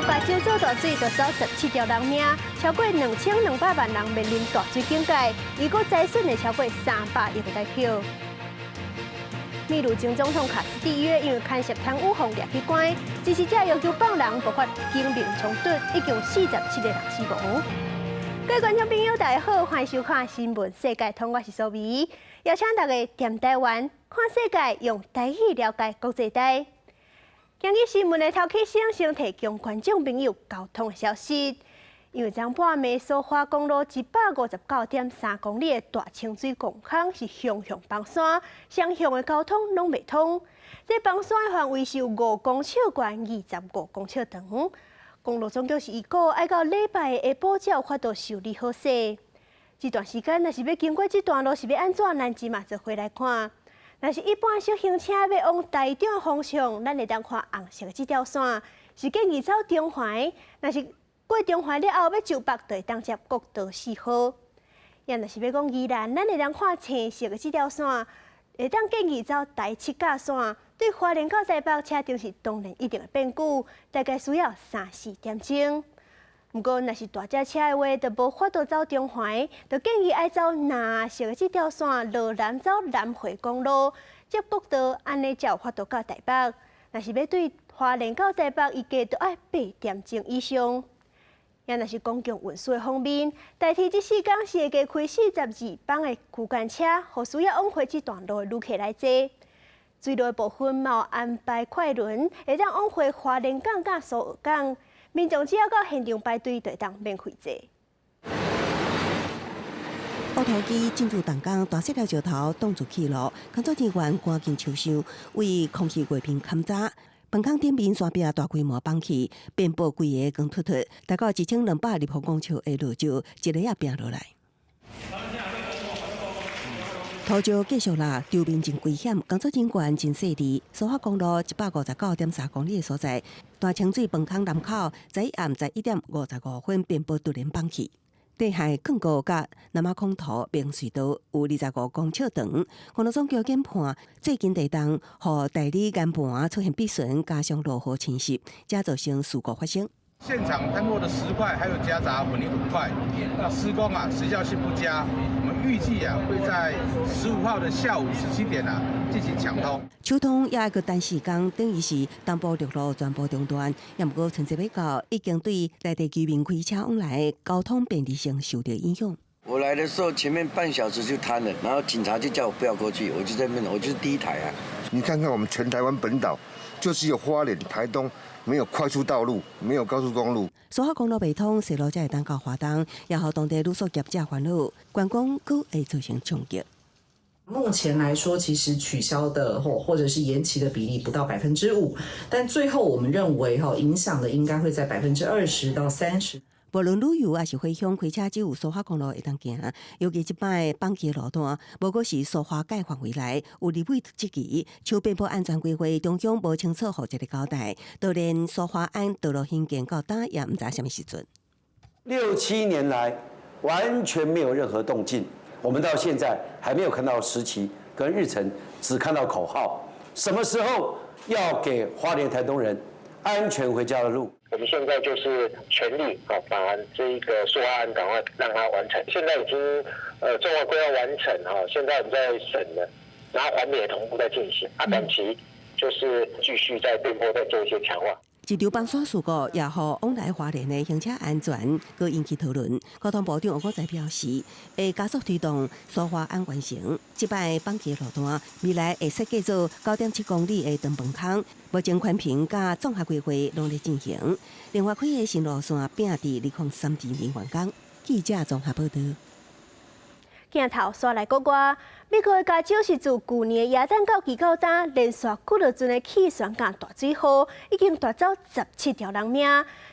加州做大水，著走17條人命，超過2200萬人面臨大水警戒，預估災損會超過300億個台票。秘魯前總統卡斯蒂約因為牽涉貪污，予掠去關，支持者要求放人，爆發警民衝突，已經有47個人死亡。各位觀眾朋友，大家好，歡迎收看《新聞世界通》，我是蘇美，邀請大家踮台灣看世界，用台語了解國際大。今日新聞的頭起先，先提供觀眾朋友交通的消息。因為昨半暝蘇花公路159.3公里的大清水戇空是雄雄崩山，雙向的交通攏袂通。這崩山的範圍是有5公尺懸，25公尺長。公路總局是預估愛到禮拜下晡才有法度修理好勢。這段時間若是欲經過這段路是欲按怎？咱這馬做伙來看。若是一般小型車欲往台中的方向，咱會當看紅色的這條線，是建議走中環。若是過中環了後，欲就北就會當接國道4號。也若是欲往宜蘭，咱會當看青色的這條線，會當建議走台七甲線。對花蓮到台北車程是當然一定會變久，大概需要三四點鐘。毋過，若是大隻車的話，就無法度走中環，就建議愛走藍色的這條線，落南走南迴公路，接國道，按呢才有法度到台北。若是欲對花蓮到台北，預計著愛8點鐘以上。也若是公共運輸的方面，台鐵這四工是會加開42班的區間車，予需要往回這段路的旅客來坐。水路的部分嘛有安排快輪，會當往回花蓮港佮蘇澳港，民眾只要到現場排隊，就會當免費坐。烏塗機進駐動工，大細粒石頭擋住去路，工作人員趕緊抽收，為空氣月坪勘查。崩空頂面山壁大規模崩去，遍佈規个光禿禿，大概1200立方公尺的落石，一下仔拚落來。土石繼續落，場面真危險，工作人員真細膩。蘇花公路159.3公里的所在，大清水崩空南口，昨暗11點55分邊坡突然崩去。地下坑溝佮南馬空塗明隧道有25公尺長，公路總局研判最近地動，予大理岩盤出現破損，加上落雨侵蝕，才造成事故發生。現場攤落的石塊還有夾雜混凝土塊，那施工啊時效性不佳，我們預計啊會在15號的下午17點啊進行搶通。搶通也愛閣等四工，等於是東部陸路全部中斷。也毋過春節欲到，已經對在地居民開車往來交通便利性受到影響。我來的時候，前面半小時就癱了，然後警察就叫我不要過去，我就在那邊，我就是第一台啊。你看看我們全台灣本島，就是有花蓮、台東。沒有快速道路，沒有高速公路。蘇花公路袂通，西路才會當到花東，也予當地旅宿業者煩惱，觀光閣會造成衝擊。目前來說，其實取消的或者是延期的比例不到5%，但最後我們認為哈影響的應該會在20%到30%。無論旅遊抑是回鄉開車，只有蘇花公路會當行。尤其這擺崩起路段，無閣是蘇花改範圍內，有立委質疑，像邊坡安全規劃中央無清楚予一个交代，就連蘇花岸道路興建到今也毋知啥物時陣。六七年來完全沒有任何動靜，我們到現在還沒有看到時期跟日程，只看到口號。什麼時候要給花蓮台東人安全回家的路？我們現在就是全力啊，把這一個蘇花案趕快讓它完成。現在已經綜合規劃完成哈，現在我們在審了，然後環評也同步在進行。啊，短期就是繼續在邊坡再做一些強化。這場崩山事故也予往來花蓮的行車安全，閣引起討論。交通部長吳國才表示，會加速推動蘇花案完成。這擺崩起路段，未來會設計做9.7公里的長崩空，目前環評佮綜合規劃攏咧進行。另外，開的新路線拼佇2032年完工。記者綜合報道。鏡頭煞來國外，美國的加州是自舊年耶誕到期到今，連續幾落陣的氣旋佮大水雨，已經奪走17條人命，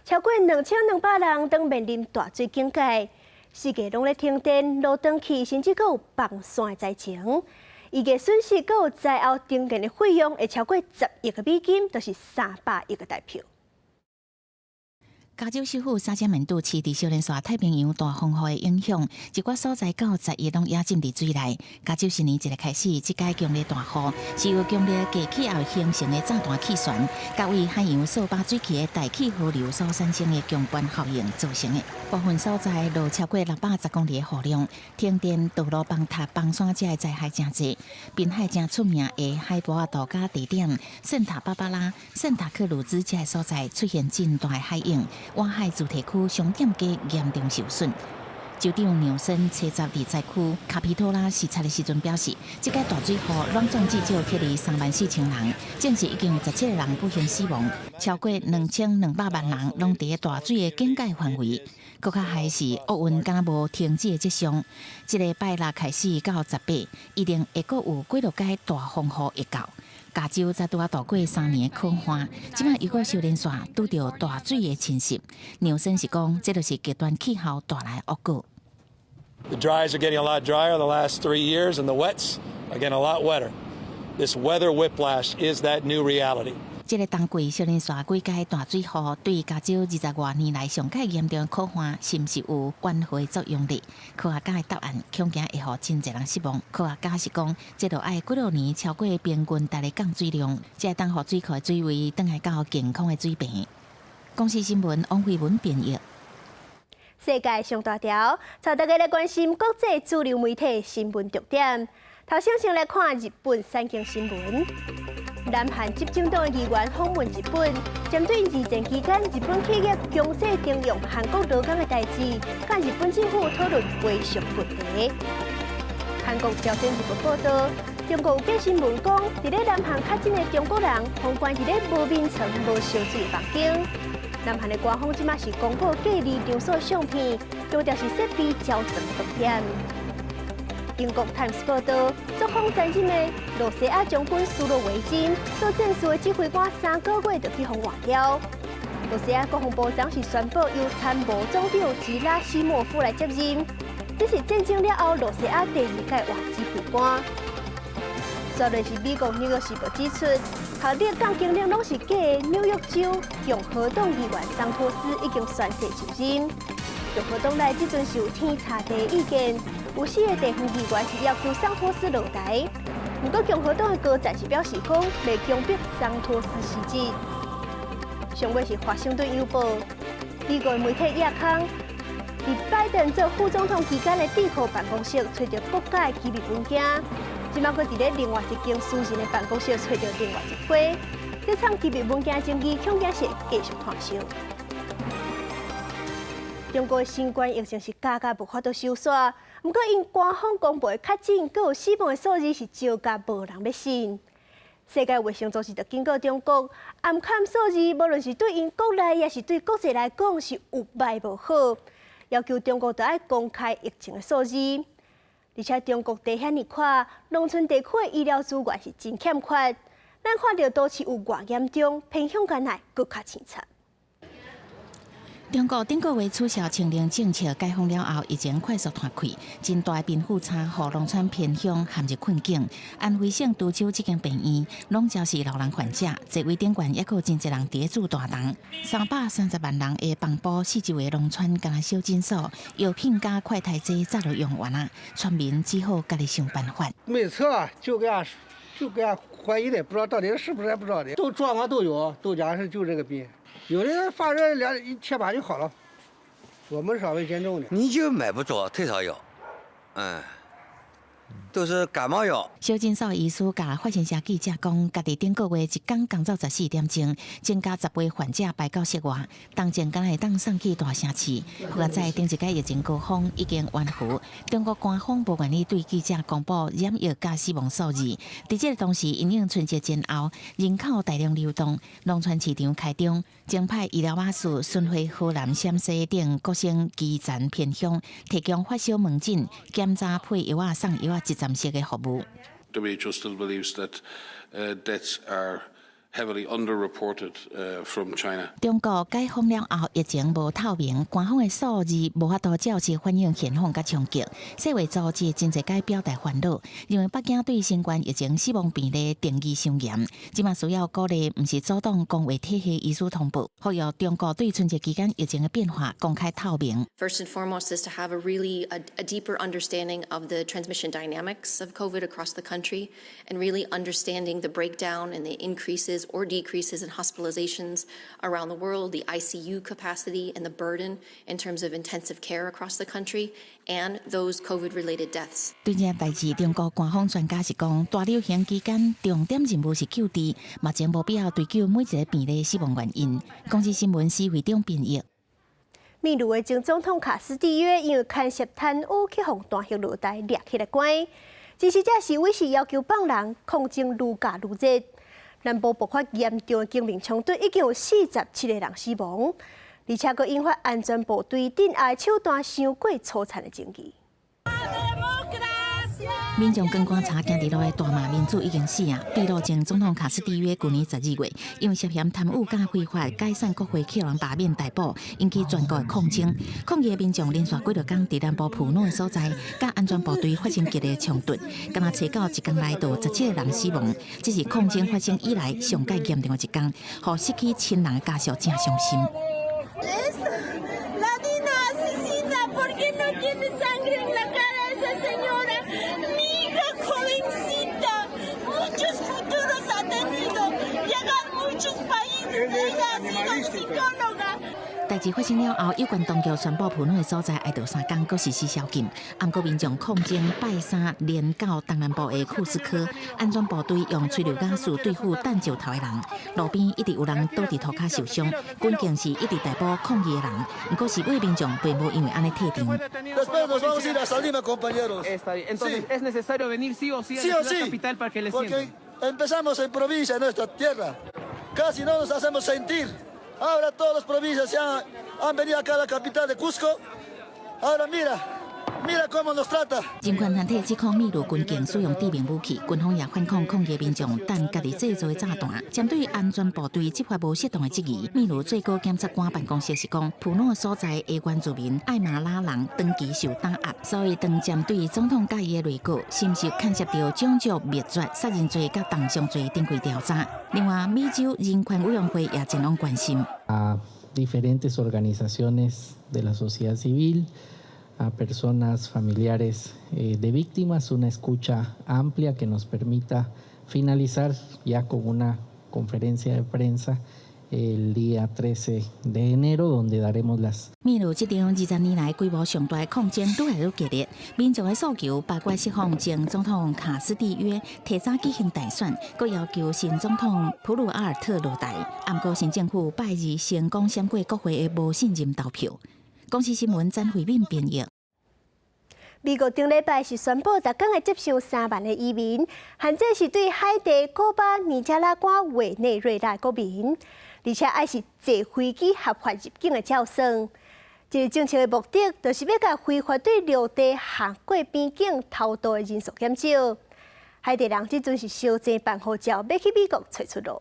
超過2200人都面臨大水警戒，四界攏咧停電、路斷去，甚至閣有崩山的災情。預計損失閣有災後重建的費用會超過10億個美金，就是300億個台票。加州首府薩加門都市佇小連紲太平洋大風雨的影響，一寡所在到十一攏淹浸佇水內。加州新年一个開始，這屆強烈大雨是由強烈低氣壓形成的炸彈氣旋，佮為海洋掃把水汽的大氣河流所產生的強關效應造成的。部分所在落超過610公里的雨量，停電、道路崩塌、崩山這个災害誠濟。濱海誠出名的海波仔度假地點聖塔芭芭拉、聖塔克魯茲這个所在出現真大的海湧。沿海住宅區商店街嚴重受損。州長紐森初十佇災區卡皮托拉視察的時陣表示，這屆大水雨攏總至少撤離34,000人，證實已經有17個人不幸死亡，超過2200萬人攏佇大水的警戒範圍。閣較害是厄運敢若無停止的跡象，這个拜六開始到18，一定會閣有幾落屆大風雨會到。加州才拄仔度過3年的乾旱，這擺又閣小連紲拄著大水的侵襲。紐森是講，這就是極端氣候帶來的惡果。 The dries are getting a lot drier the last 3 years, and the wets are getting a lot wetter. This weather whiplash is that new reality. 這个冬季小連紲幾屆大水雨，對加州20外年來上蓋嚴重的苦旱，是毋是有緩和作用力？科學家的答案恐驚會予真濟人失望。科學家是講，這著愛幾落年超過平均逐日降水量，才會當予水庫的水位轉來到健康的水平。公視新聞王慧文編譯。世界上大條，帶大家來關心國際主流媒體新聞重點。頭先先來看日本產經新聞。南韓執政黨的議員訪問日本，針對二戰期間日本企業強制徵用韓國勞工的代誌，佮日本政府討論賠償問題。韓國朝鮮日報報道，中國有假新聞講，佇咧南韓確診的中國人，予關佇咧無眠床、無燒水的房間。南韓的官方這馬是公布隔離場所相片，強調是設備焦裝重點。英國《Times》報道，作風殘忍的羅西亞將軍蘇洛維金做戰事的指揮官，3個月就去予換掉。羅西亞國防部長是宣布由參謀總長吉拉西莫夫來接任，這是戰爭了後羅西亞第二屆換指揮官。煞落是美國《紐約時報》指出，學歷佮經歷攏是假的紐約州共和黨議員桑托斯已經宣誓就任。共和黨內這陣是有天差地意見，有四个地方議員是要求桑托斯落台。不過共和黨的高層是表示講，袂強迫桑托斯辭職。上尾是華盛頓郵報，美國媒體亞康，佇拜登做副總統期間的智庫辦公室揣著國家的機密文件，這馬閣佇咧另外一間私人的辦公室揣著另外一批，這場機密文件爭議恐驚是繼續拖燒。中國新冠疫情是加加無法度收煞，毋過𪜶官方公布的確診閣有死亡的數字是招甲無人欲信。世界衛生組織就警告中國，掩藏數字，無論是對𪜶國內，抑是對國際來講，是有歹無好，要求中國著愛公開疫情的數字。而且中國地遐爾闊，農村地區的醫療資源是真欠缺，咱看著都市有偌嚴重，偏鄉間來閣較凄慘。中國頂個月取消清零政策解封了後，疫情快速湠開，真大貧富差，予農村偏鄉陷入困境。安徽省滁州這間病院，攏焦是老人患者，座位頂懸，抑閣有真濟人佇咧住大床。330萬人的蚌埠四周圍農村，敢若小診所，藥品佮快篩劑早就用完啊，村民只好家己想辦法。沒測就給俺懷疑的，不知道到底是不是，不知道的，都狀況都有，都講是就這個病。有的發熱兩一貼吧就好了，我們稍微嚴重的。你就買不著退燒藥，都是感冒藥。小診所醫師佮法新社記者講，家己頂個月一工工作14點鐘，增加10倍患者排到室外，當前敢若會當送去大城市。不過在頂一屆疫情高峰已經緩和，中國官方無願意對記者公布染疫佮死亡數字。佇這個同時，因應春節前後人口大量流動，農村市場開張，增派醫療巴士巡迴河南、陝西等各省基層偏鄉，提供發燒門診、檢查配藥仔、送藥仔一站式的服務。 WHO still believes that deaths are Heavily underreported from China. 中國解封了後，疫情無透明，官方的數字無法度照實反映現況佮衝擊。世衛組織真濟擺表達煩惱，認為北京對新冠疫情死亡病例定義傷嚴，這馬需要鼓勵毋是阻擋公衛體系醫師通報，呼籲中國對春節期間疫情的變化公開透明。 First and foremost is to have a really a deeper understanding of the transmission dynamics of COVID across the country and really understanding the breakdown and the increases or decreases in hospitalizations around the world, the ICU capacity and the burden in terms of intensive care across the country, and those COVID-related deaths. 對這代誌，中國官方專家是講，大流行期間重點任務是救治，目前無必要追究每一个病例死亡原因。公視新聞施會長編譯。秘魯的前總統卡斯蒂約因為牽涉貪污去予彈劾落台，掠起來關。支持者示威時要求放人，抗爭愈加愈熱。南部爆發嚴重的警民衝突，已經有47個人死亡，而且閣引發安全部隊鎮壓手段傷過粗殘的爭議。民眾光觀察行佇路的大罵民主已經死啊！秘魯前總統卡斯蒂約舊年12月，因為涉嫌貪污佮非法解散國會，予人罷免逮捕，引起全國的抗爭。抗議的民眾連續幾落工佇南部普諾的所在，佮安全部隊發生激烈衝突，敢若初九一工內就17個人死亡，這是抗爭發生以來上蓋嚴重的一工，予失去親人的家屬真傷心。 La Dina asesina, ¿por qué no tiene sangre en la cara esa señora? Mi hija jovencita, muchos futuros ha tenido, llegar a muchos países, ella ha sido psicóloga. 代誌發生了後，有關當局宣布普諾的所在哀悼3工，閣實施宵禁。毋過民眾抗爭拜三連到東南部的庫斯科，安全部隊用催淚瓦斯對付擲石頭的人。路邊一直有人倒佇塗跤受傷，軍警是一直逮捕抗議的人。毋過示威民眾並無因為按呢退場。 Después nos vamos a ir hasta Lima, compañeros. Entonces, ¿es necesario venir sí o sí a la ciudad capital para que les Porque empezamos en provincia, en nuestra tierra. Casi no nos hacemos sentir. Ahora todas las provincias ya han venido acá a la capital de Cusco. Ahora mira, mira cómo nos trata. 人權團體指控秘魯軍警使用致命武器，軍方也反控抗議民眾擲家己製造的炸彈。針對安全部隊執法無適當的質疑，秘魯最高檢察官辦公室是講，普諾所在的原住民艾馬拉人長期受打壓，所以當針對總統佮伊的內閣是毋是牽涉著種族滅絕、殺人罪佮重傷罪展開調查。另外，美洲人權委員會也前往關心。 A diferentes organizaciones de la sociedad civil, a personas familiares de víctimas, una escucha amplia que nos permita finalizar ya con una conferencia de prensa el día 13 de enero, donde daremos las 秘魯這場20年來規模上大的抗爭愈來愈激烈，民眾的訴求包括釋放前總統卡斯蒂約提早舉行大選，閣要求新總統普魯阿爾特落台。毋過新政府拜二成功閃過國會的無信任投票。公視新聞詹慧敏編譯。美國頂禮拜是宣布，逐工會接受3萬个移民，限制是對海地、古巴、尼加拉瓜、委內瑞拉國民，而且愛是坐飛機合法入境的才算。這个政策的目的，就是欲共非法對陸地橫過邊境偷渡的人數減少。海地人這陣是相爭辦護照，欲去美國揣出路。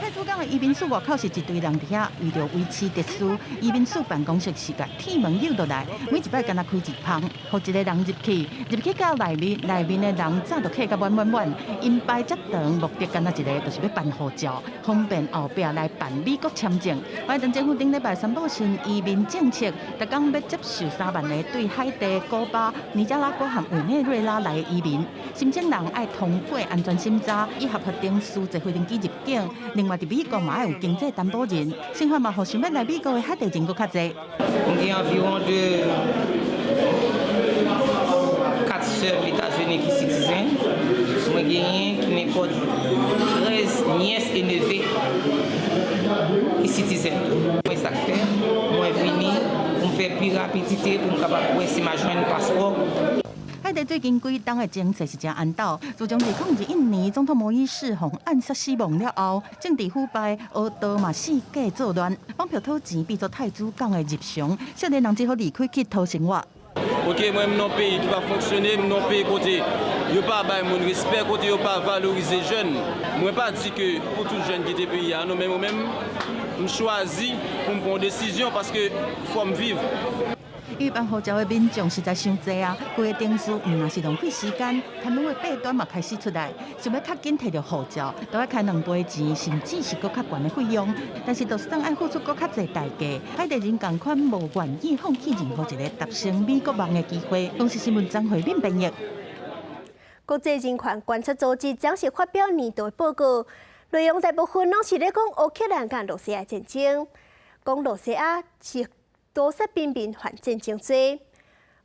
太子港的移民署外口是一堆人佇遐，為著維持秩序，移民署辦公室是共鐵門扭落來，每一擺干焦開一縫，予一个人入去，入去到內面，內面的人早就客甲滿滿滿，𪜶排遮長，目的干焦一个，就是欲辦護照，方便後壁來辦美國簽證。拜登政府頂禮拜宣布新移民政策，逐工欲接受3萬个對海地、古巴、尼加拉瓜和委內瑞拉來的移民，申請人愛通過安全審查，以合法程序坐飛機入境。另外，佇美國嘛愛有經濟擔保人，新法嘛，予想欲來美國的海地人閣較濟。 On gen environ de 4 sœurs États-Unis ki citizen. Mwen genyen ki nenpòt 13 nièces et neveux ki citizen tou. Mwen sa fè, mwen vini pou m fè pi rapidite pou m kapab wè si m a jwenn paspò. 海地最近幾冬的情勢是誠絚鬥，自從2021年總統摩伊士予暗殺死亡了後，政治腐敗、黑道嘛四界作亂，綁票討錢變做太子港的日常，少年人只好離開去討生活。 Ok, mwen menm nan peyi ki pa fonksyone, nan peyi kote Yo pa bay moun respè, kote yo pa valorize jèn. Mwen pa di ke pou tout jèn kite peyi a non, men mwen menm m chwazi pou m pran desizyon paske fò m viv. 欲办護照的民眾實在傷濟啊！規個程序毋但是浪費時間，貪污的弊端嘛開始出來。想欲較緊提著護照，都愛開兩倍錢，甚至是閣較懸的費用。但是就算愛付出閣較濟代價，海地人仝款無願意放棄任何一个達成美國夢的機會。公視新聞張惠敏編譯。國際人權觀察組織昨是發表年度報告，內容大部分攏是咧講烏克蘭佮羅西亞戰爭，講羅西亞是屠殺平民犯戰爭罪。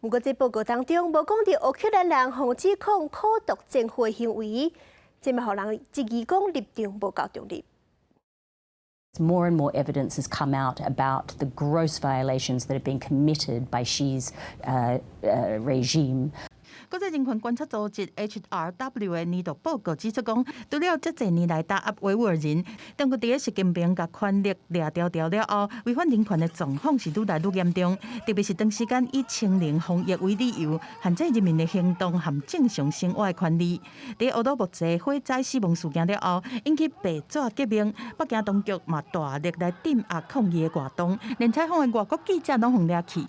毋過，這報告當中無講著烏克蘭人予指控口毒戰俘的行為，這嘛予人質疑講立場無夠中立。 More and more evidence has come out about the gross violations that have been committed by Xi's regime. 國際人權觀察組織 HRW 的年度報告指出，講除了這濟年來打壓維吾爾人，中國佇咧習近平共權力掠牢牢了後，違反人權的狀況是愈來愈嚴重。特別是長時間以清零防疫為理由，限制人民的行動和正常生活的權利。佇烏魯木齊火災死亡事件了後，引起白紙革命，北京當局嘛大力來鎮壓抗議的活動，連採訪的外國記者攏予掠去。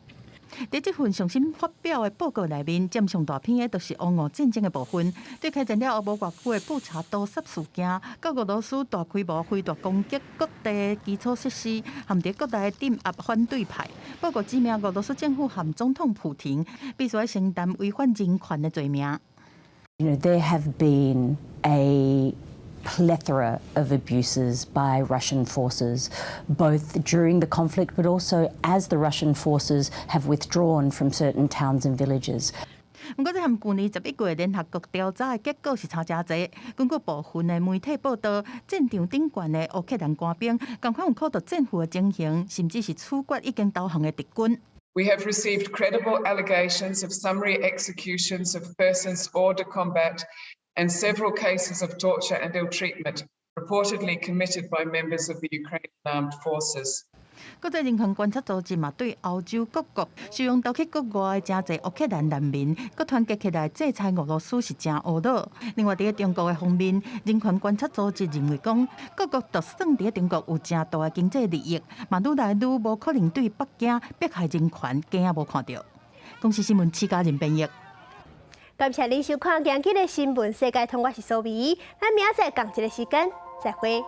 佇這份上新發表的報告內面，佔上大篇的就是烏俄戰爭的部分。對開戰了後無偌久的布查屠殺事件，到俄羅斯大規模飛彈攻擊各地基礎設施，和佇國內鎮壓反對派。報告指明俄羅斯政府和總統普廷必須承擔違反人權的罪名。 There have been a plethora of abuses by Russian forces, both during the conflict but also as the Russian forces have withdrawn from certain towns and villages. 毋過，這和舊年11月聯合國調查的結果是差誠濟。根據部分的媒體報道，戰場頂懸的烏克蘭官兵，仝款有口毒戰俘的情形，甚至是處決已經投降的敵軍。 We have received credible allegations of summary executions of persons hors de combat and several cases of torture and ill treatment reportedly committed by members of the Ukrainian armed forces. 國際人權觀察組織嘛，對歐洲各國收容逃去國外的誠濟烏克蘭難民，閣團結起來制裁俄羅斯是誠懊惱。另外，佇咧中國的方面，人權觀察組織認為講，各國就算佇咧中國有誠大的經濟利益，嘛愈來愈無可能對北京迫害人權驚仔無看著。公視新聞施嘉仁編譯。感謝您收看今日的新聞世界通，我是蘇美，咱明仔載仝一个時間再會。